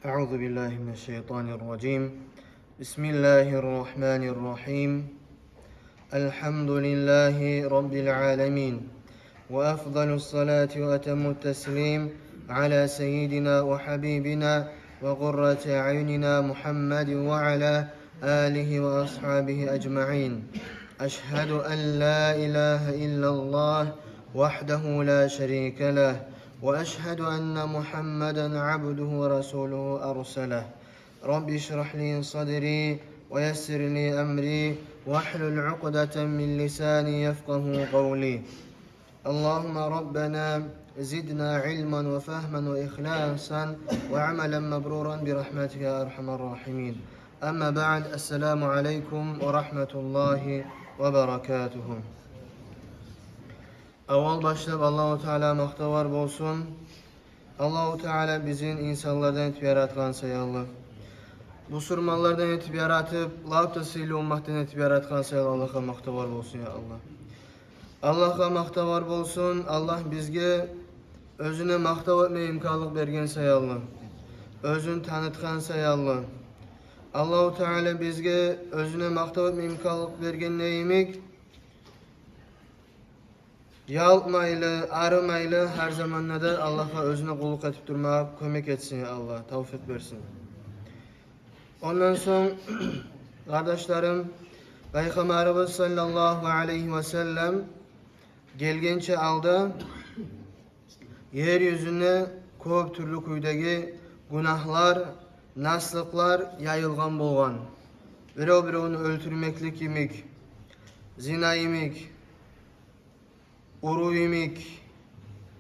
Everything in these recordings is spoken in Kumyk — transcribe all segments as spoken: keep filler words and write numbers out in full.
أعوذ بالله من الشيطان الرجيم. بسم الله الرحمن الرحيم. الحمد لله رب العالمين. وأفضل الصلاة وأتم التسليم على سيدنا وحبيبنا وقرة أعيننا محمد وعلى آله وأصحابه أجمعين. أشهد أن لا إله إلا الله وحده لا شريك له، وأشهد أن محمدا عبده ورسوله أرسله. رب اشرح لي صدري ويسر لي أمري واحلل عقدة من لساني يفقه قولي. اللهم ربنا زدنا علما وفهما وإخلاصا وعملا مبرورا برحمتك يا أرحم الراحمين. أما بعد، السلام عليكم ورحمة الله وبركاته. Аввал башлап Аллагьу Таалагъа макътавлар болсун. Аллагьу Таала бизин инсанлардан этип яратгъан саялы, бусурманлардан этип яратып, лап да сыйлы умматдан этип яратгъан саялы Аллагьгъа макътавлар болсун, я Аллагь. Аллагьгъа макътавлар болсун, Аллагь бизге оьзюне макътав этме имканлыкъ берген саялы, оьзюн танытгъан саялы. Аллагьу Таала бизге оьзюне макътав этме имканлыкъ берген йимик, ялкъмайлы, арымайлы, гьар заманда да Аллагьгъа оьзюне къуллукъ этип турмагъа кёмек этсин, я Аллагь, тавфикъ берсин. Ондан сонг, къардашларым, Пайхаммарыбыз саллаллагьу алайгьи ва саллам гелгенче алда ер юзюнде кёп тюрлю кюйдеги гюнагьлар, наслыкълар яйылгъан болгъан. Бирев-биревню оьлтюрмеклик йимик, зина йимик, уруу йимик,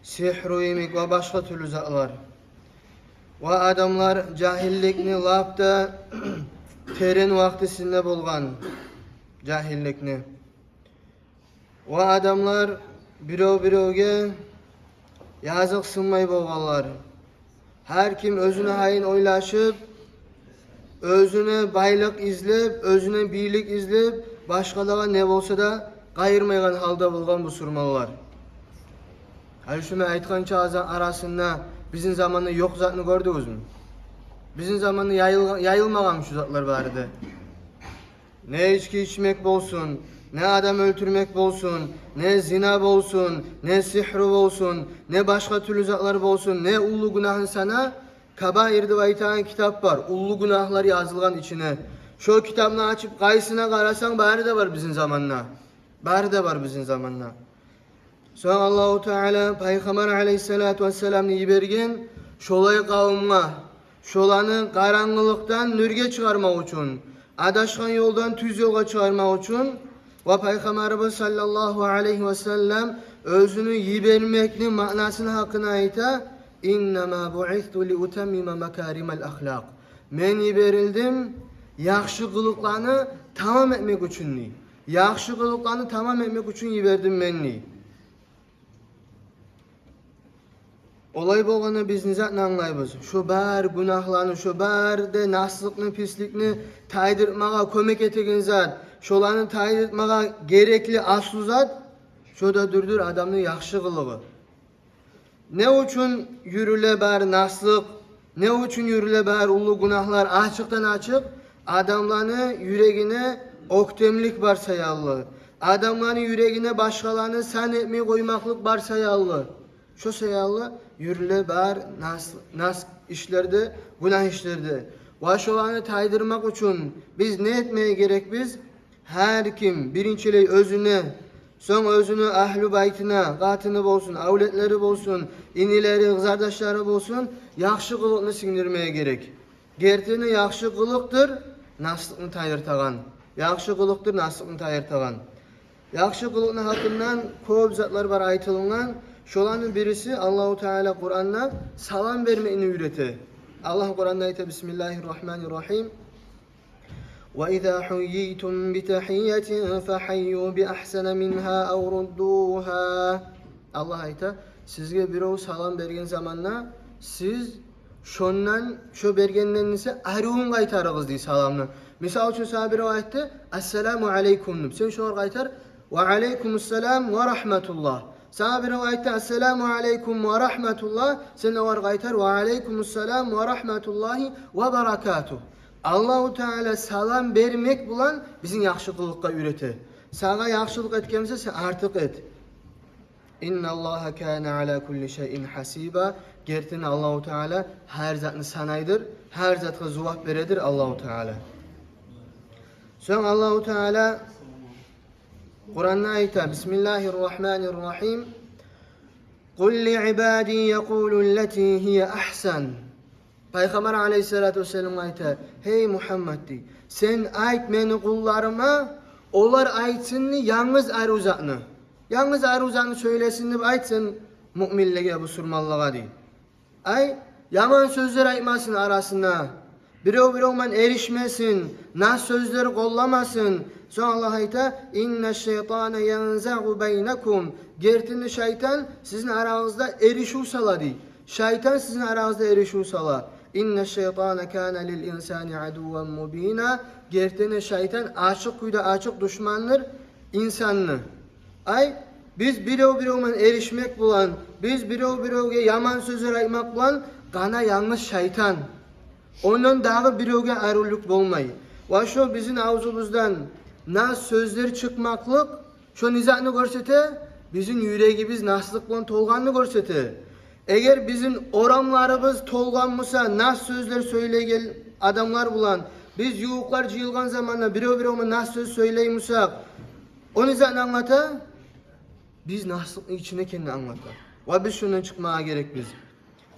сигьру йимик ва башгъа тюрлю затлар. Ва адамлар жагьилликни лап да терен вакътисинде болгъан, жагьилликни. Ва адамлар бирев-биревге языкъсынмай болгъанлар. Гьар ким оьзюню гьайын ойлашып, оьзюне байлыкъ излеп, оьзюне бийлик излеп, башгъалагъа не болса да къайырмайгъан гьалда болгъан бусурманлар. Гьали шу мен айтгъан чакъы зат арасында бизин заманда ёкъ затны гёрдюгюзмю? Бизин заманда яйыл-, яйылмагъанмы шу затлар бары да? Не ички ичмек болсун, не адам оьлтюрмек болсун, не зина болсун, не сигьру болсун, не башгъа тюрлю затлар болсун, не уллу гюнагьны сана, Кабаир деп айтагъан китап бар, уллу гюнагьлар язылгъан ичине. Шо китапны ачып, къайсына къарасанг, бары да бар бизин заманда. Бары да бар бизин заманда. Сонг Аллагьу Таала Пайхаммар алайгьиссалату вассаламны йиберген шолай къавумгъа, шоланы къарангылыкъдан нюрге чыгъармакъ учун, адашгъан ёлдан тюз ёлгъа чыгъармакъ учун. Ва Пайхаммарыбыз саллаллагьу алайгьи ва саллам оьзюню йибермекни маънасын гьакъында айта: «Иннама буъисту ли утаммима макаримал ахлакъ». Мен йиберилдим яхшы къылыкъланы тамам этмек учун, дей. Яхшы къылыкъланы тамам этмек учун йибердим мен, дей. Олай болгъанда биз не затны англайбыз? Шо бар гюнагьланы, шо бар да наслыкъны, писликни тайдыртмагъа кёмек этеген зат, шоланы тайдыртмагъа герекли аслу зат, шо да дюрдюр адамны яхшы къылыгъы. Не учун юрюле бар наслыкъ, не учун юрюле бар уллу гюнагьлар ачыкъдан-ачыкъ? Адамланы юрегине оьктемлик бар саялы, адамланы юрегине башгъаланы сан этмей къоймакълыкъ бар саялы. Шо саялы юрюле бар нас, нас ишлерде, гюнагь ишлерде. Ва шоланы тайдырмакъ учун биз не этмеге герекбиз? Гьар ким биринчилей оьзюне, сонг оьзюню агьлю байтына, къатыны болсун, авлетлери болсун, инилери, къызардашлары болсун, яхшы къылыкъны сингдирмеге герек. Гертиден яхшы къылыкъдыр наслыкъны тайдыртагъан. Яхшы къылыкъдыр наслыкъны тайдыртагъан. Яхшы къылыкъны гьакъындан кёп затлар бар айтылынгъан. Шоланы бириси, Аллагьу Таала Къуранда салам бермекни уьйрете. Аллагь Къуранда айта: «Бисмиллагьир рагьманир рагьим. Ва иза гьуййитум би тагьиййатин фагьаййу би агьсана мингьа ав руддугьа». Аллагь айта: «Сизге бирев салам берген заманда, сиз шондан, шо бергенден эсе арувун къайтарыгъыз», – дей саламны. Мисал учун, сагъа бирев айтды: «Ассаламу алейкум», – деп. Сен шогъар къайтар: «Ва алейкумуссалам ва рагьматуллагь». Сагъа бирев айтды: «Ассаламу алейкум ва рагьматуллагь», сен огъар къайтар: «Ва алейкумуссалам ва рагьматуллагьи ва баракатугь». Аллагьу Таала салам бермек булан бизин яхшы къылыкъгъа уьйрете. Сагъа яхшылыкъ этген буса, сен артыкъ эт. «Инналлагьа кана ала кулли шайин гьасиба». Гертиден Аллагьу Таала гьар затны санайдыр, гьар затгъа зувап бередир Аллагьу Таала. Сонг Аллагьу Таала Къуранда айта: «Бисмиллагьир рагьманир рагьим. Къул ли ибади якъулу ллати гьия агьсан». Пайхаммар алейгьиссалату вассалам айта: «Гьей Мугьаммад, — дей, — сен айт мени къулларыма, олар айтсын, — дей, — янгыз арив затны. Янгыз арив затны сёйлесин деп айт сен муъминлеге, бусурманлагъа», — дей. Ай, яман сёзлер айтмасын арасына, бирев-бирев булан эришмесин, нас сёзлер къолламасын. Сонг Аллагь айта: «Инна шайтана янзагъу байнакум». Гертиден шайтан сизин арагъызда эришив сала, дей. Шайтан сизин арагъызда эришив сала. «Инна шайтана кана лил инсани адувван мубина». Гертиден шайтан ачыкъ кюйде ачыкъ душмандыр инсанны. Ай, биз бирев-бирев булан эришмек булан, биз бирев-биревге яман сёзлер айтмакъ булан къана янгыз шайтан. Ондан дагъы биревге аривлюк болмай. Ва шо бизин авзубуздан нас сёзлер чыкъмакълыкъ шо не затны гёрсете? Бизин юрегибиз наслыкъ булан толгъанны гёрсете. Эгер бизин орамларыбыз толгъан буса нас сёзлер сёйлейген адамлар булан, биз ювукълар жыйылгъан заманда бирев-бирев булан нас сёз сёйлей бусакъ, о не затны англата? Биз наслыкъны ичинде экенни англата. Ва биз шондан чыкъмагъа герекбиз.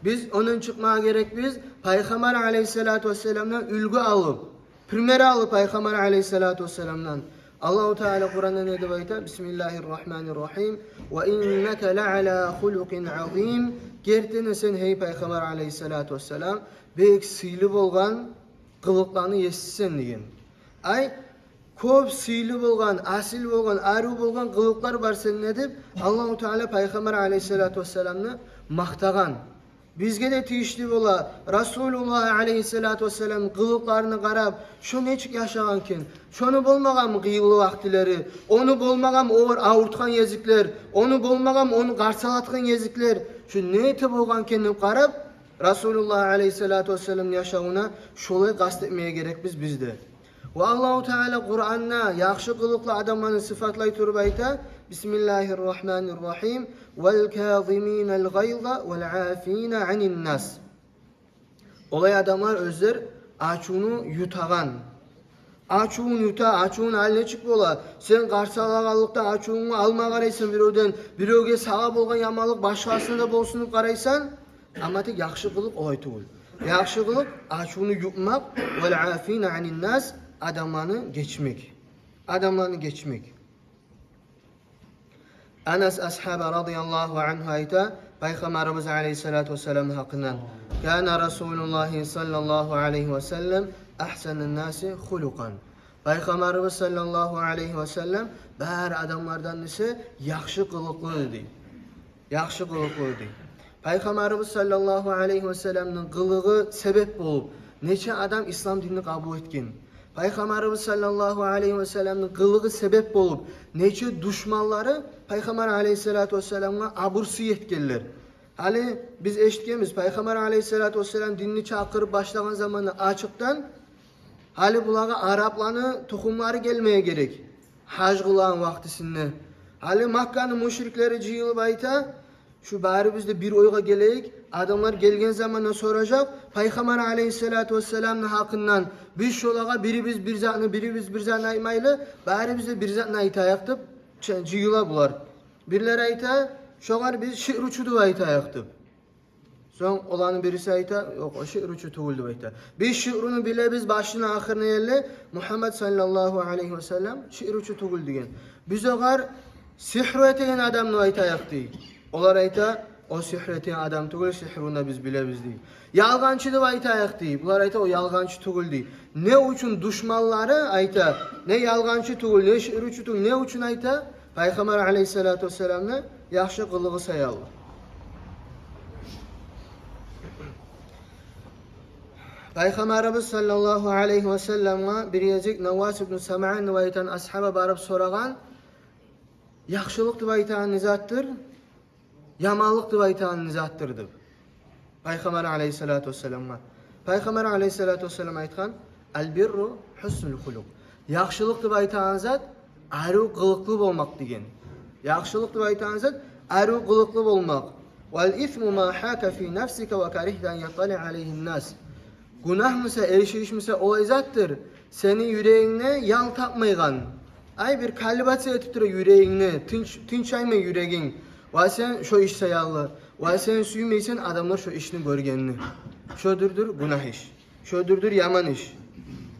Биз ондан чыкъмагъа герекбиз, Пайхаммар алейгьиссалату вассаламдан уьлгю алып, пример алып Пайхаммар алейгьиссалату вассаламдан. Аллагьу Таала Къуранда не деп айта? «Бисмиллагьир рагьманир рагьим. Ва иннака ла ала хулукъин азим». Гертиден сен, гьей Пайхаммар алейгьиссалату вассалам, бек сыйлы болгъан къылыкъланы есисен, деген. Ай, кёп сыйлы болгъан, асил болгъан, арив болгъан къылыкълар бар сенде деп, Аллагьу Таала Пайхаммар алейгьиссалату вассаламны макътагъан. Бизге де тийишли бола Расулуллагь алейгьиссалату вассаламны къылыкъларына къарап, шо нечик яшагъан экен, шону болмагъанмы къыйынлы вакътилери, ону болмагъанмы огъар авуртгъан гезиклер, ону болмагъанмы ону къарсалатгъан гезиклер, шо не эте болгъан экен деп къарап, Расулуллагь алейгьиссалату вассаламны яшавуна шолай къаст этмеге герекбиз биз де. Ва Аллагьу Таала Къуранда яхшы къылыкълы адамланы сыфатлай туруп айта: «Бисмиллагьир рагьманир рагьим. Вал казиминал гъайза вал афина анин нас». Олай адамлар, оьзлер ачувну ютагъан. Ачувун юта, ачувун гьали нечик бола? Сен къарсалагъанлыкъда ачувунгну алма къарайсан биревден, биревге сагъа болгъан яманлыкъ башгъасына да болсун деп къарайсан. Амма тек яхшы къылыкъ олай тюгюл. Яхшы къылыкъ — ачувну ютмакъ, вал афина анин нас — адамланы гечмек. Адамланы гечмек. Анас асгьаба радияллагьу ангьу айта, Пайхаммарыбыз алейгьиссалату вассаламны гьакъындан: «Кана Расулуллагьи саллаллагьу алайгьи ва саллам агьсанан наси хулукъан». Пайхаммарыбыз саллаллагьу алайгьи ва саллам бары адамлардан эсе яхшы къылыкълы эди. Яхшы къылыкълы эди. Пайхаммарыбыз саллаллагьу алайгьи ва салламны къылыгъы себеп болуп, нече адам ислам динни къабул этген. Пайхаммарыбыз саллаллагьу алайгьи ва салламны къылыгъы себеп болуп, нече душманлары Пайхаммар алайгьиссалату вассаламгъа абур-сый этгенлер. Гьали биз эшитгенбиз, Пайхаммар алайгьиссалату вассалам динни чакъырып башлагъан заманда ачыкъдан, гьали булагъа арапланы тухумлары гелмеге герек гьаж къылагъан вакътисинде. Гьали Макканы мушриклери жыйылып айта: «Шу барыбыз да бир ойгъа гелейик, адамлар гелген заманда соражакъ Пайхаммар алайгьиссалату вассаламны гьакъындан. Биз шолагъа бирибиз бир затны, бирибиз бир затны айтмайлы, барыбыз да бир затны айтайыкъ», — деп чы-, жыйыла булар. Бирлери айта: «Шогъар биз шиъручу деп айтайыкъ», — деп. Сонг оланы бириси айта: «Ёкъ, о шиъручу тюгюл», — деп айта. «Биз шиъруну билебиз башына ахырына ерли, Мугьаммад саллаллагьу алайгьи ва саллам шиъручу тюгюл», — деген. «Биз огъар сигьру этеген адам деп айтайыкъ», — дей. Олар айта: «О сигьру этеген адам тюгюл, сигьруну биз билебиз», — дей. «Ялгъанчы деп айтайыкъ», — дей. Булар айта: «О ялгъанчы тюгюл», — дей. Не учун душманлары айта, не ялгъанчы тюгюл, не шиъручу тюгюл, не учун айта? Пайхаммар алайгьиссалату вассаламны яхшы къылыгъы саялы. Пайхаммарыбыз саллаллагьу алайгьи ва салламгъа бир гезик Наввас ибну Самъан деп айтагъан асгьаба барып сорагъан: «Яхшылыкъ деп айтагъан не затдыр?» яманлыкъ деп айтагъан затдыр деп. Пайхаммар алейгьиссалату вассаламгъа. Пайхаммар алейгьиссалату вассалам айтгъан: «Аль-бирру хьуснул хулукъ». Яхшылыкъ деп айтагъан зат арив къылыкълы болмакъ деген. Яхшылыкъ деп айтагъан зат арив къылыкълы болмакъ. «Валь исму ма хьака фи нафсика ва карихта ан яттали алейгьин нас». Гюнагь буса, эрши иш буса, олай затдыр, сени юрегингде ял тапмайгъан. Ай, бир колебаться этип тура юрегингде, тынч, тынчаймай юрегинг. Ва сен шо иш саялы, ва сен сюймейсен адамлар шо ишни гёргенни. Шодурдур гюнагь иш. Шодурдур яман иш.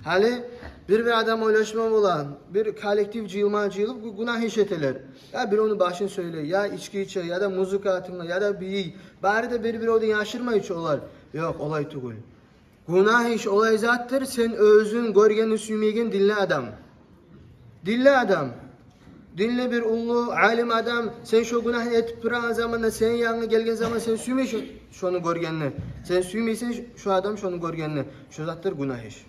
Гьали бир-бир адам ойлашма бола, бир коллектив жыйылма жыйылып, гю-, гюнагь иш этелер. Я биревню башын сёйлей, я ички иче, я да музыка тынглай, я да бийий. Бары да бир-биревден яшырмай чы олар. Ёкъ, олай тюгюл. Гюнагь иш олай затдыр, сен оьзюнг гёргенни сюймейген динли адам. Динли адам. Динли бир уллу алим адам, сен шо гюнагьны этип турагъан заманда, сени янынга гелген заман сен сюймейсен шону гёргенни. Сен сюймейсен шо адам шону гёргенни. Шо затдыр гюнагь иш.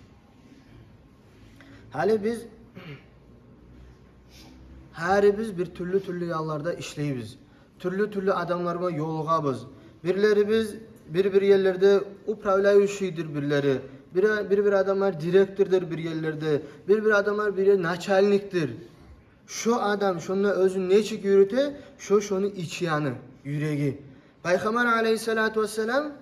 Гьали биз гьарибиз бир тюрлю-тюрлю ялларда ишлейбиз. Тюрлю-тюрлю адамлар булан ёлугъабыз. Бирлерибиз бир-бир ерлерде управляющийдир бирлери. Бир, бир-бир адамлар директордур бир ерлерде. Бир-бир адамлар бир начальникдир. Шо адам шонда оьзюн нечик юрюте, шо шону ичи яны, юреги. Пайхаммар алейгьиссалату вассалам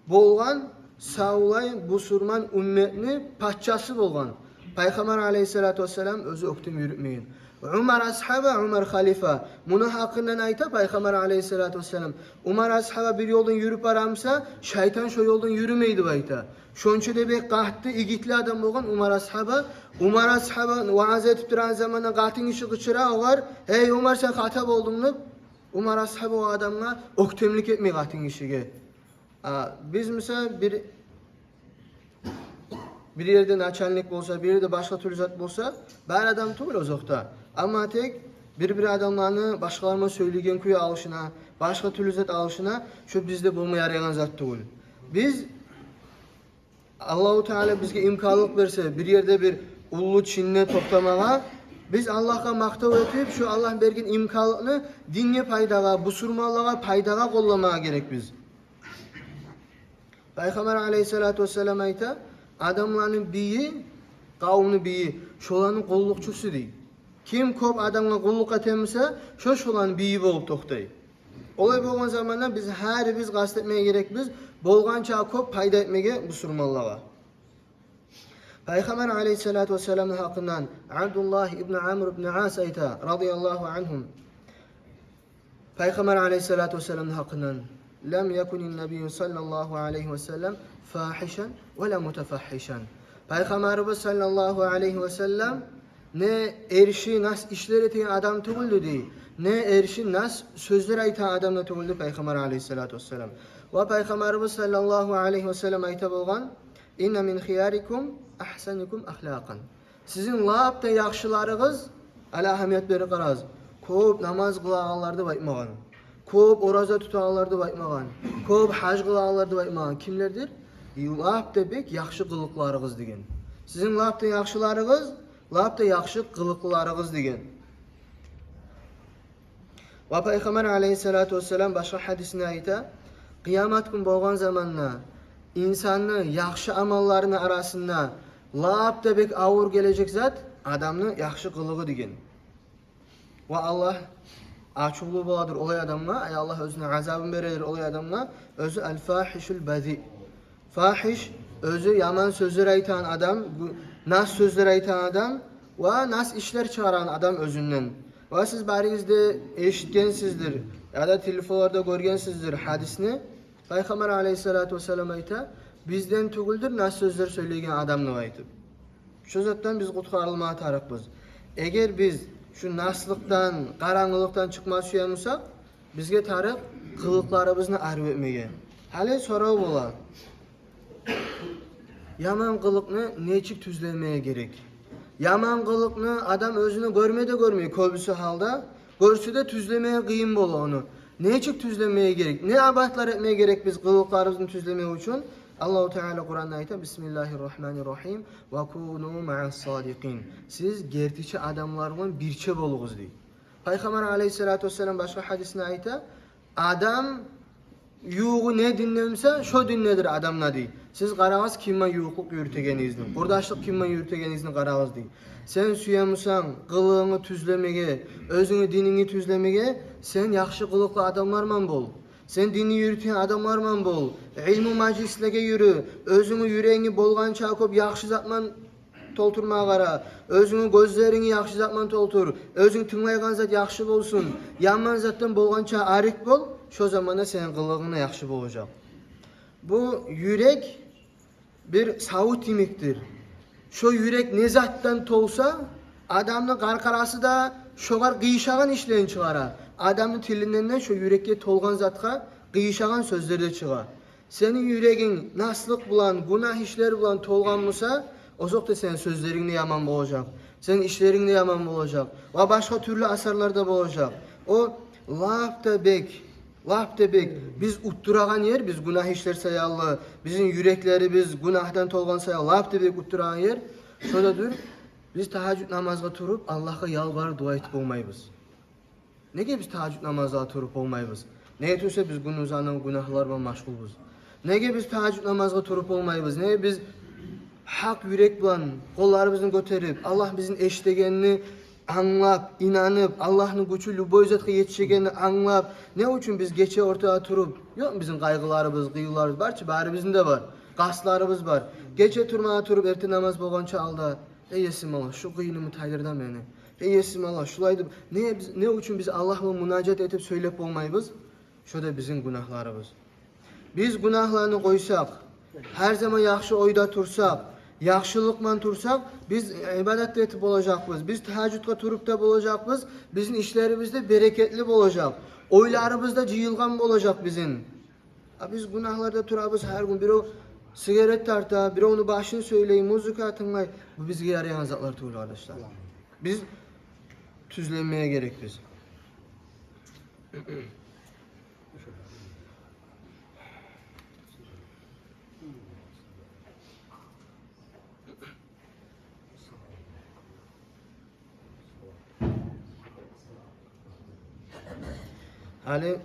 болгъан савлай бусурман умметни пачасы болгъан. Пайхаммар алейгьиссалату вассалам оьзю оьктем юрютмейген. Умар асгьаба, Умар халифа, муну гьакъындан айта Пайхаммар алейгьиссалату вассалам: Умар асгьаба бир ёлдан юрюп барамса, шайтан шо ёлдан юрюмей деп айта. Шонча да бек къатты, игитли адам болгъан Умар асгьаба. Умар асгьаба ваъза этип турагъан заманда къатын гиши къычыра огъар: «Гьей, Умар, сен хата болдунг», – деп. Умар асгьаба о адамгъа оьктемлик этмей, къатын гишиге. А биз, мисал, бир, бир ерде начальник болса, бир ерде башгъа тюрлю зат болса, бар адам тюгюл озокъда. Амма тек бир-бир адамланы башгъалар булан сёйлейген кюй алышына, башгъа тюрлю зат алышына, шо бизде болма ярайгъан зат тюгюл. Биз, Аллагьу Таала бизге имканлыкъ берсе, бир ерде бир уллу чинде токътамагъа, биз Аллагьгъа макътав этип, шо Аллагь берген имканлыкъны динге пайдагъа, бусурманлагъа пайдагъа къолламагъа герекбиз. Пайхаммар алейгьиссалату вассалам айта: «Адамланы бийи, къавумну бийи, шоланы къуллукъчусу», – дей. Ким кёп адамгъа къуллукъ этемиса, шо шоланы бийи болуп токътай. Олай болгъан заманда биз гьарибиз къаст этмеге герекбиз болгъанча кёп пайда этмеге бусурманлагъа. Пайхаммар алейгьиссалату вассаламны гьакъындан Абдуллагь ибн Амр ибн Ас айта, радияллагьу ангьум. Пайхаммар алейгьиссалату вассаламны гьакъындан: «Лам якунин набийю саллаллагьу алайгьи ва саллам фахишан ва ла мутафаххишан». Пайхаммарыбыз саллаллагьу алайгьи ва саллам не эрши, нас ишлер этеген адам тюгюлдю дей, не эрши, нас сёзлер айтагъан адам да тюгюлдю Пайхаммар алейгьиссалату вассалам. Ва Пайхаммарыбыз саллаллагьу алайгьи ва саллам айта болгъан: «Инна мин хиярикум ахсаникум ахлакъан». Сизин лап да яхшыларыгъыз, гьали агьамият берип къарагъыз, кёп намаз къылагъанлар деп айтмагъан, кёп ораза тутагъанлар деп айтмагъан, кёп гьаж къылагъанлар деп айтмагъан. Кимлердир? Лап да бек яхшы къылыкъларыгъыз деген. Сизин лап да яхшыларыгъыз, лап да яхшы къылыкъларыгъыз деген. Ва Пайхаммар алейгьиссалату вассалам башгъа гьадисинде айта: «Къыямат гюн болгъан заманда инсанны яхшы амалларыны арасында лап да бек авур гележек зат адамны яхшы къылыгъы», – деген. Ва Аллагь ачувлу боладыр олай адамгъа, ай, Аллагь оьзюню азабын бередир олай адамгъа, оьзю аль-фахишул базий. Фахиш – оьзю яман сёзлер айтагъан адам, гю-, нас сёзлер айтагъан адам ва нас ишлер чыгъарагъан адам оьзюнден. Ва сиз баригиз де эшитгенсиздир, я да телефонларда гёргенсиздир гьадисни. Пайхаммар алейгьиссалату вассалам айта: «Бизден тюгюлдюр нас сёзлер сёйлейген адам», – деп айтып. Шо затдан биз къутгъарылмагъа тарыкъбыз. Эгер биз шу наслыкъдан, къарангылыкъдан чыкъма сюе бусакъ, бизге тарыкъ къылыкъларыбызны арив этмеге. Гьали сорав бола: яман къылыкъны нечик тюзлемеге герек? Яман къылыкъны адам оьзюню гёрме де гёрмей кёбюсю гьалда, гёрсе де тюзлемеге къыйын бола ону. Нечик тюзлемеге герек? Не абатлар этмеге герек биз къылыкъларыбызны тюзлемек учун? Аллагьу Таала Къуранда айта: «Бисмиллагьир рагьманир рагьим. Ва куну маъас садикъин». Сиз гертичи адамлар булан бирче болугъуз, дей. Пайхаммар алейгьиссалату вассалам башгъа гьадисинде айта: Адам ювугъу не динден буса, шо диндедир адам да, дей. Сиз къарагъыз, ким булан ювукълукъ юрютегенигизни, къурдашлыкъ ким булан юрютегенигизни къарагъыз, дей. Сен сюе бусанг къылыгъынгны тюзлемеге, оьзюнгню динингни тюзлемеге, сен яхшы къылыкълы адамлар булан бол. Сен динни юрютеген адамлар булан бол. Илму мажлислеге юрю. Оьзюнгню юрегингни болгъанча кёп яхшы зат булан толтурмагъа къара. Оьзюнгню гёзлерингни яхшы зат булан толтур. Оьзюнг тынглайгъан зат яхшы болсун. Яман затдан болгъанча арек бол. Шо заманда сени къылыгъынг да яхшы болажакъ. Бу юрек бир савут йимикдир. Шо юрек не затдан толса, адамны къаркъарасы да шогъар къыйышагъан ишлерин чыгъара. Адамны тилинден де шо юрекге толгъан затгъа къыйышагъан сёзлер де чыгъа. Сени юрегинг наслыкъ булан, гюнагь ишлер булан толгъан буса, озокъда, сени сёзлеринг де яман болажакъ, сени ишлеринг де яман болажакъ ва башгъа тюрлю асарлар да болажакъ. О лап да бек, лап да бек биз утдурагъан ер, биз гюнагь ишлер саялы, бизин юреклерибиз гюнагьдан толгъан саялы лап да бек утдурагъан ер шо да дюр: биз тагьажжуд намазгъа туруп, Аллагьгъа ялбарып дуа этип болмайбыз. Неге биз тагьажжуд намазгъа туруп болмайбыз? Неге тюгюл де биз гюн узагъына гюнагьлар булан машгъулбуз. Неге биз тагьажжуд намазгъа туруп болмайбыз? Неге биз гьакъ юрек булан къолларыбызны гётерип, Аллагь бизин эшитегенни англап, инанып, Аллагьны гючю любой затгъа етишегенни англап, не учун биз гече ортада туруп, ёкъ, бизин къайгъыларыбыз, къыйынларыбыз бар чы, барыбызны да бар, къастларыбыз бар. Гече турмагъа туруп, эртен намаз болгъанча алда: «Эй Есим Аллагь, шу къыйынымны тайдыр да мени. Эй Есим Аллагь, шулай», — деп, не, биз, не учун биз Аллагь булан мунажат этип сёйлеп болмайбыз? Шо да бизин гюнагьларыбыз. Биз гюнагьланы къойсакъ, гьар заман яхшы ойда турсакъ, яхшылыкъ булан турсакъ, биз ибадат да этип болажакъбыз, биз тагьажжудгъа туруп да болажакъбыз, бизин ишлерибиз де берекетли болажакъ, ойларыбыз да жыйылгъан болажакъ бизин. А биз гюнагьларда турабыз гьар гюн, бирев сигарет тарта, биревню башын сёйлей, музыка тынглай. Бу бизге ярайгъан затлар тюгюл, къардашлар. Биз тюзленмеге герекбиз. Гьали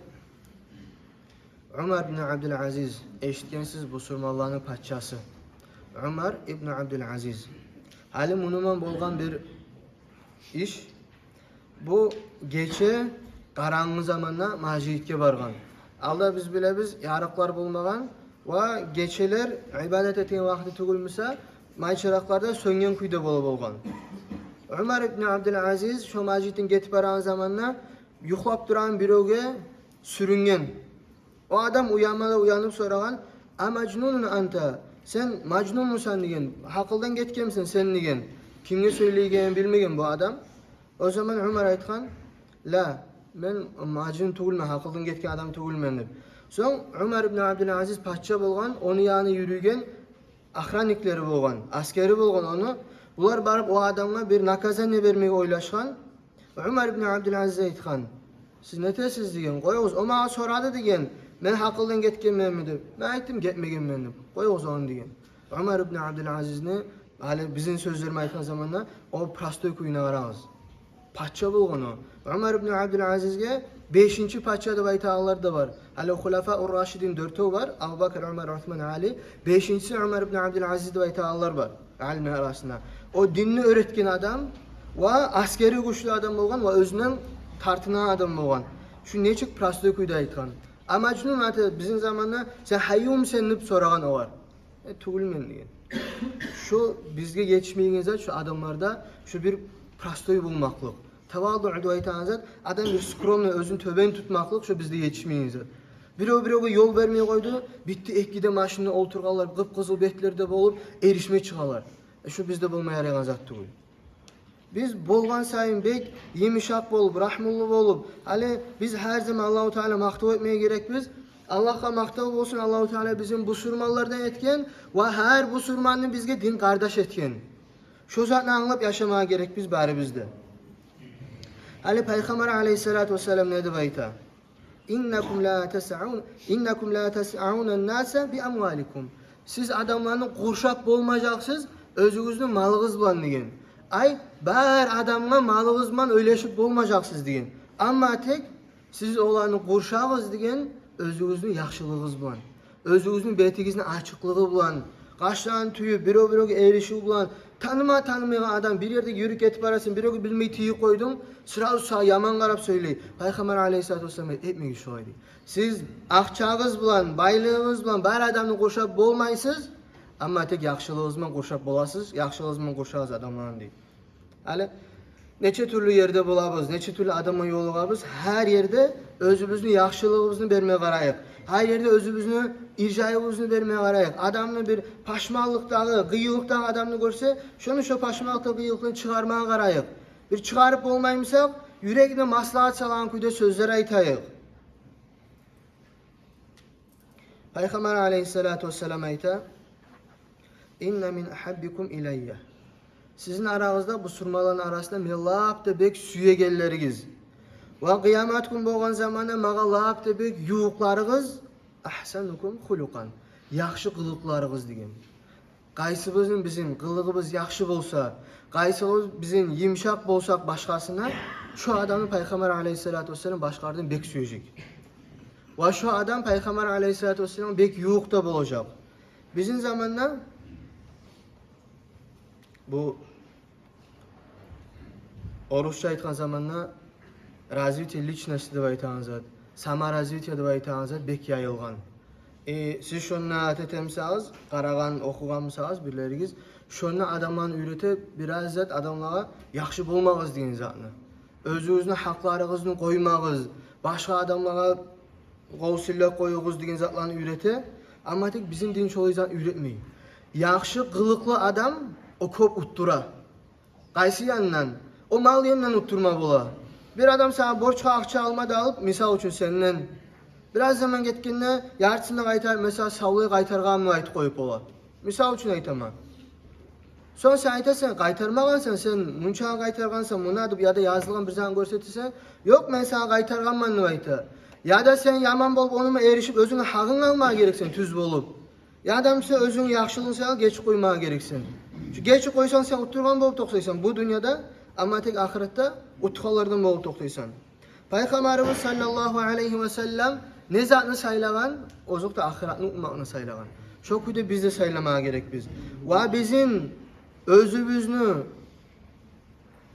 Умар ибн Абдул Азиз, эшитгенсиз, бусурманланы пачасы. Умар ибн Абдул Азиз. Гьали муну булан болгъан бир иш. Бу гече къарангы заманда межитге баргъан. Алда, биз билебиз, ярыкълар болмагъан ва гечелер ибадат этеген вакъти тюгюлмюсе, май чыракълар да сёнген кюйде бола болгъан. Умар ибн Абдул Азиз шо межитден гетип барагъан заманда юхлап турагъан биревге сюрюнген. О адам уянма да уянып сорагъан: «А мажнунун анта? Сен мажнунмусан?» — деген. «Гьакъылдан гетгенмисен сен?» — деген. Кимге сёйлейгенин билмеген бу адам. О заман Умар айтгъан: «Ла, мен мажнун тюгюлмен, гьакъылдан гетген адам тюгюлмен», — деп. Сонг Умар ибн Абдул Азиз пача болгъан, ону янына юрюйген охранниклери болгъан, аскери болгъан ону. Булар барып о адамгъа бир наказание бермеге ойлашгъан. Умар ибн Абдул Азиз айтгъан: «Сиз нетесиз?» — деген. «Къоюгъуз, о магъа сорады, — деген, — мен гьакъылдан гетгенменми деп. Мен айтдым гетмегенмен деп. Къоюгъуз ону», — деген. Умар ибн Абдул Азизни, гьали бизин сёзлер булан айтгъан заманда, о простой кююне къарагъыз. Пача болгъан о. Умар ибн Абдул Азизге бешинчи пача деп айтагъанлар да бар. Гьали хулафа ур-рашидин дёртев бар: Абу Бакр, Умар, Усман, Али. Бешинчиси Умар ибн Абдул Азиз деп айтагъанлар бар алимлер арасында. О динни уьйретген адам ва аскери гючлю адам болгъан ва оьзюнден тартынагъан адам болгъан. Шу нечик простой кюйде айтгъан. «А мажнун анта, бизин заманда, сен гьаюмсен?» — деп сорагъан огъар. «Э, тюгюлмен», — деген. Шу бизге етишмейген зат, шу адамларда шу бир простой болмакълыкъ. Таваду деп айтагъан зат, адам бир скромный, оьзюн тёбен тутмакълыкъ, шу бизде етишмейген зат. Бирев биревге ёл бермей къойду, битди, эки де машинде олтургъанлар, къып-къызыл бетлерде болуп, эришме чыгъалар. Э, шу бизде болма ярайгъан зат тюгюл. Биз болгъан сайын бек йымышакъ болуп, рагьмулу болуп, гьали биз гьар заман Аллагьу Таала макътав этмеге герекбиз. Аллагьгъа макътав болсун, Аллагьу Таала бизин бусурманлардан этген ва гьар бусурманны бизге дин къардаш этген. Шо затны англап яшамагъа герекбиз барыбыз да. Гьали Пайхаммар алайгьиссалату вассалам не деп айта? «Иннакум ла тасъаун, иннакум ла тасъауна наса би амваликум». Сиз адамланы къуршап болмажакъсыз оьзюгюзню малыгъыз булан, деген. Ай, бар адамгъа малыгъыз булан уьлешип болмажакъсыз, деген. Амма тек Сиз оланы къуршагъыз деген оьзюгюзню яхшылыгъыгъыз булан, оьзюгюзню бетигизни ачыкълыгъы булан, къашларын тюйюп, бирев-биревге эришив булан, таныма танымайгъан адам, бир ерде юрюп гетип барасан, биревге билмей тийип къойдунг, сразу сагъа яман къарап сёйлей. Пайхаммар алейгьиссалату вассалам айтды: «Этмегиз шолай», — дей. Сиз акъчагъыз булан, байлыгъыгъыз булан бар адамны къуршап болмайсыз, амма тек яхшылыгъыгъыз булан къуршап боласыз, яхшылыгъыгъыз булан къуршагъыз адамланы, дей. Гьали нече тюрлю ерде болабыз, нече тюрлю адамгъа ёлугъабыз, гьар ерде оьзюбюзню яхшылыгъыбызны берме къарайыкъ. Гьар ерде оьзюбюзню иржайывубузну берме къарайыкъ. Адамны бир пашманлыкъдагъы, къыйынлыкъдагъы адамны гёрсе, шону шо пашманлыкъдан, къыйынлыкъдан чыгъармагъа къарайыкъ. Бир чыгъарып болмаймысакъ, юрегине маслагьат салагъан кюйде сёзлер айтайыкъ. Пайхаммар алейгьиссалату вассалам айта: «Инна мин агьаббикум илайя». Сизин арагъызда, бусурманланы арасында мен лап да бек сюегенлеригиз. «Ва къиямат гюн болгъан заманда магъа лап да бек ювукъларыгъыз, агьсанукум хулукъан, яхшы къылыкъларыгъыз», — деген. Къайсыбызны бизин къылыгъыбыз яхшы болса, къайсыбыз бизин йымышакъ болсакъ башгъасына, шо адамны Пайхаммар алейгьиссалату вассалам башгъалардан бек сюежек. Ва шо адам Пайхаммар алейгьиссалату вассалам бек ювукъда болажакъ. Бизин заманда бу, орусча айтгъан заманда, развитие личности деп айтагъан зат, саморазвитие деп айтагъан зат бек яйылгъан. Э, сиз шонда ат этемисагъыз, къарагъан, охугъанмысагъыз бирлеригиз, шонда адамланы уьйрете бираз зат, адамлагъа яхшы болмагъыз деген затны. Оьзюгюзню гьакъларыгъызны къоймагъыз, башгъа адамлагъа къол силлеп къоюгъуз деген затланы уьйрете. Амма тек бизин дин шолай зат уьйретмей. Яхшы къылыкълы адам о кёп уттура. Къайсы яндан? О мал яндан уттурма бола. Бир адам сагъа борчгъа акъча алма да алып, мисал учун, сенден, бираз заман гетгенде яртысын да къайтарып, масала, савлай къайтаргъанман деп айтып къоюп бола. Мисал учун айтаман. Сонг сен айтасан, къайтармагъансан, сен мунчаны къайтаргъансан, муна деп, яда язылгъан бир затны гёрсетесен, ёкъ, мен сагъа къайтаргъанман деп айта. Яда сен яман болуп, ону ман эришип, оьзюнге гьакъынгны алмагъа герексен, тюз болуп. Яда буса оьзюнг яхшылыгъынг саялы гечип къоймагъа герексен. Чю гечип къойсанг, сен уттургъан болуп токътайсан бу дюньяда, амма тек ахыратда утгъанлардан болуп токътайсан. Пайхаммарыбыз саллаллагьу алайгьи ва саллам не затны сайлагъан? Озокъда, ахыратны утмакъны сайлагъан. Шо кюйде биз де сайламагъа герекбиз. Ва бизин оьзюбюзню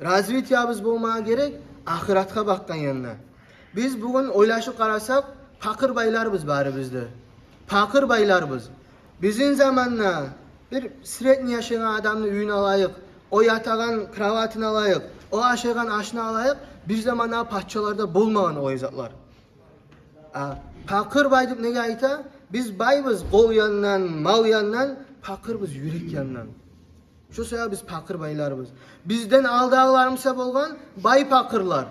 развитиябыз болмагъа герек ахыратгъа бакъгъан янда. Биз бугюн ойлашып къарасакъ, пакъыр байларбыз барыбыз да. Пакъыр байларбыз. Бизин заманда бир средний яшайгъан адамны уьюн алайыкъ, о ятагъан кроватын алайыкъ, о ашайгъан ашны алайыкъ, бир заманда пачаларда болмагъан олай затлар. А, пакъыр бай деп неге айта? Биз байбыз къол яндан, мал яндан, пакъырбыз юрек яндан. Шо саялы биз пакъыр байларбыз. Бизден алдагъыларыбыз буса болгъан бай пакъырлар.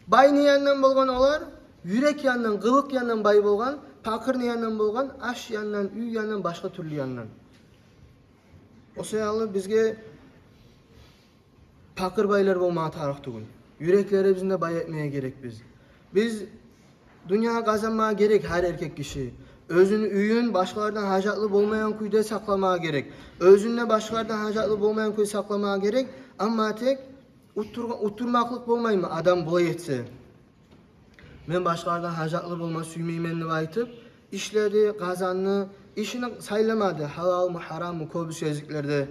Бай не яндан болгъан олар? Юрек яндан, къылыкъ яндан бай болгъан. Пакъыр не яндан болгъан? Аш яндан, уьй яндан, башгъа тюрлю яндан. О саялы бизге пакъыр байлар болмагъа тарыкъ тюгюл. Юреклерибизни де бай этмеге герекбиз. Биз, дюнья къазанмагъа герек гьар эркек гиши. Оьзюню уьюн башгъалардан гьажатлы болмайгъан кюйде сакъламагъа герек. Оьзюн де башгъалардан гьажатлы болмайгъан кюйде сакъламагъа герек. Амма тек уттур-, уттурмакълыкъ болмаймы адам булай этсе? Мен башгъалардан гьажатлы болма сюймеймен деп айтып, ишледи, къазанды, ишин сайламады. Гьалалмы, гьараммы, кёбюсю гезиклерде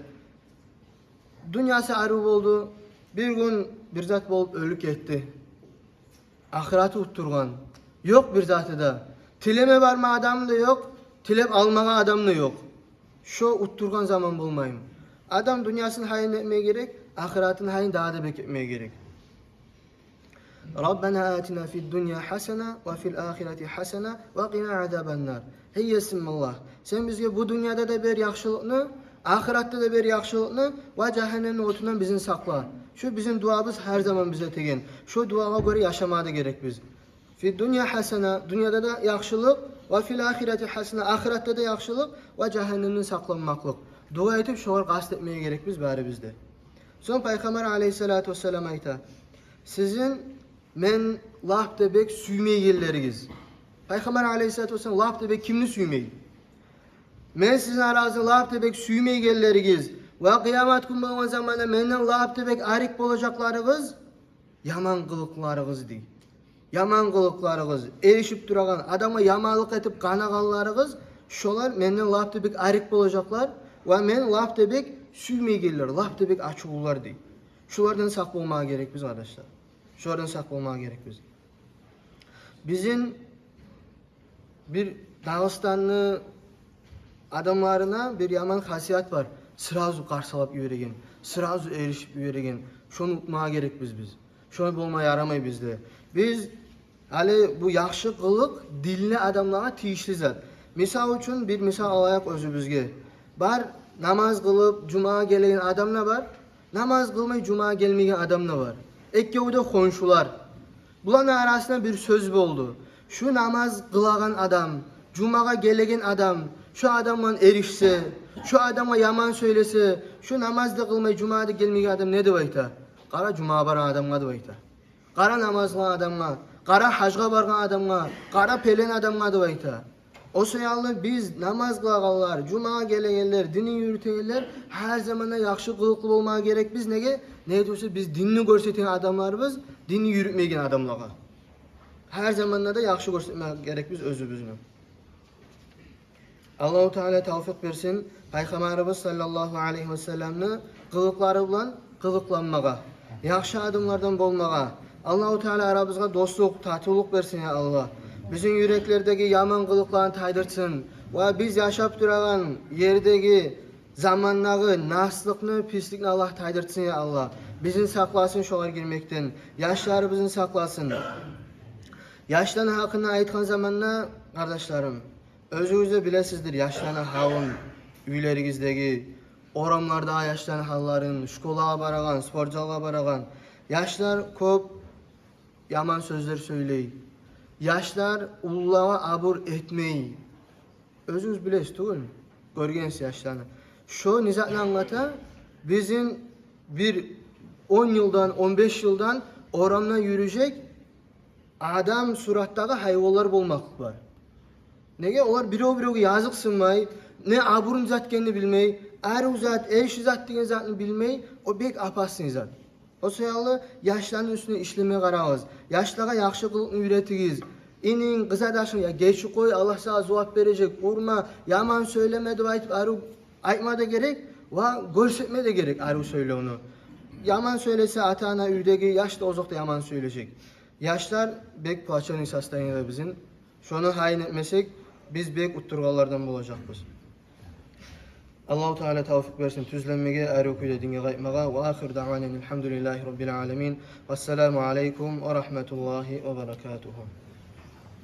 дюньясы арив болду, бир гюн бир зат болуп оьлюп гетди. Ахыраты уттургъан. Ёкъ бир заты да. Тилеме барма адамы да ёкъ, тилеп алмагъа адам да ёкъ. Шо уттургъан заман болмаймы? Адам дюньясын гьайын этмеге герек, ахыратын гьайын дагъы да бек этмеге герек. Раббана атина фид дунья гьасана ва фил ахирати гьасана ва къина азабан нар. Гьей Есим Аллагь, сен бизге бу дюньяда да бер яхшылыкъны, ахыратда да бер яхшылыкъны ва жагьаннемни отундан бизин сакъла. Шу бизин дуабыз гьар заман биз этеген. Шу дуагъа гёре яшамагъа да герекбиз. Фид дунья гьасана, дюньяда да яхшылыкъ, ва фил ахирати гьасана, ахыратда да яхшылыкъ ва жагьаннемден сакъланмакълыкъ. Дуа этип, шогъар къаст этмеге герекбиз барыбыз да. Сонг Пайхаммар алейгьиссалату вассалам айта: «Сизин мен лап да бек сюймейгенлеригиз». Пайхаммар алейгьиссалату вассалам лап да бек кимни сюймей? «Мен сизин арагъызда лап да бек сюймейгенлеригиз ва къиямат гюн болгъан заманда менден лап да бек арек болажакъларыгъыз яман къылыкъларыгъыз», — дей. яман къылыкъларыгъыз, эришип турагъан, адамгъа яманлыкъ этип къанагъанларыгъыз, шолар менден лап да бек арек болажакълар ва мен лап да бек сюймейгенлер, лап да бек ачувлулар, дей. Шолардан сакъ болмагъа герекбиз, къардашлар. Шолардан сакъ болмагъа герекбиз. Бизин бир Дагъыстанны адамларына бир яман хасият бар. Сразу къарсалап йибереген, сразу эришип йибереген. Шону утмагъа герекбиз биз. Шолай болма ярамай бизде. Биз гьали бу яхшы къылыкъ динли адамлагъа тийишли зат. Мисал учун, бир мисал алайыкъ оьзюбюзге. Бар, намаз къылып, жумагъа гелеген адам да бар, намаз къылмай, жумагъа гелмеген адам да бар. Эккеви де хоншулар. Буланы арасында бир сёз болду. Шу намаз къылагъан адам, жумагъа гелеген адам, шу адамгъа эришсе, шу адамгъа яман сёйлесе, шу намаз да къылмай, жумагъа да гелмеген адам не деп айта? Къара жумагъа барагъан адамгъа деп айта. Къара намаз къылагъан адамгъа, къара гьажгъа баргъан адамгъа, къара пелен адамгъа деп айта. О саялы биз намаз къылагъанлар, жумагъа гелегенлер, динни юрютегенлер гьар заманда яхшы къылыкълы болмагъа герекбиз. Неге? Неге тюгюл эсе биз динни гёрсетеген адамларбыз, динни юрютмейген адамлагъа. Гьар заманда да яхшы гёрсетмеге герекбиз оьзюбюзню. Аллагьу Таала тавфикъ берсин Пайхаммарыбыз саллаллагьу алайгьи васалламны къылыкълары булан къылыкъланмагъа, яхшы адамлардан болмагъа. Аллагьу Таала арабызгъа дослукъ, татывлукъ берсин, я Аллагь. Бизин юреклердеги яман къылыкъланы тайдырсын ва биз яшап турагъан ердеги, замандагъы наслыкъны, писликни Аллагь тайдырсын, я Аллагь. Бизин сакъласын шолар гирмекден, яшларыбызны сакъласын. Яшланы гьакъында айтгъан заманда, къардашларым, оьзюгюз де билесиздир яшланы гьалын, уьйлеригиздеги, орамлардагъы яшланы гьалларын, школагъа барагъан, спортзалгъа барагъан. Яшлар кёп яман сёзлер сёйлей. Яшлар уллулагъа абур этмей. Оьзюгюз билесиз тюгюлмю? Гёргенсиз яшланы. Шо не затны англата? Бизин бир он йылдан, он беш йылдан орамда юрюжек адам суратдагъы гьайванлар болмакълыкъ бар. Неге? Олар бирев-биревге языкъсынмай, не абурун зат экенни билмей, арив зат, эрши зат деген затны билмей, о бек опасный зат. О саялы яшланы уьстюне ишлеме къарагъыз. Яшлагъа яхшы къылыкъны уьйретигиз. Ининг, къызардашынг, я гечип къой, Аллагь сагъа зувап бережек, урма, яман сёйлеме деп айтып, арив айтма да герек ва гёрсетме де герек арив сёйлевню. Яман сёйлесе ата-ана, уьйдеги яш да озокъда яман сёйлежек. Яшлар бек плачевный состояниеде бизин. Шону гьайын этмесек, биз бек уттургъанлардан болажакъбыз. Аллагьу Таала тавфикъ берсин тюзленмеге, арив кюйде динге къайтмагъа. Ва ахиру даъвана анил гьамдулиллагьи раббил аламин. Вассаламу алайкум ва рагьматуллагьи ва баракатугьу.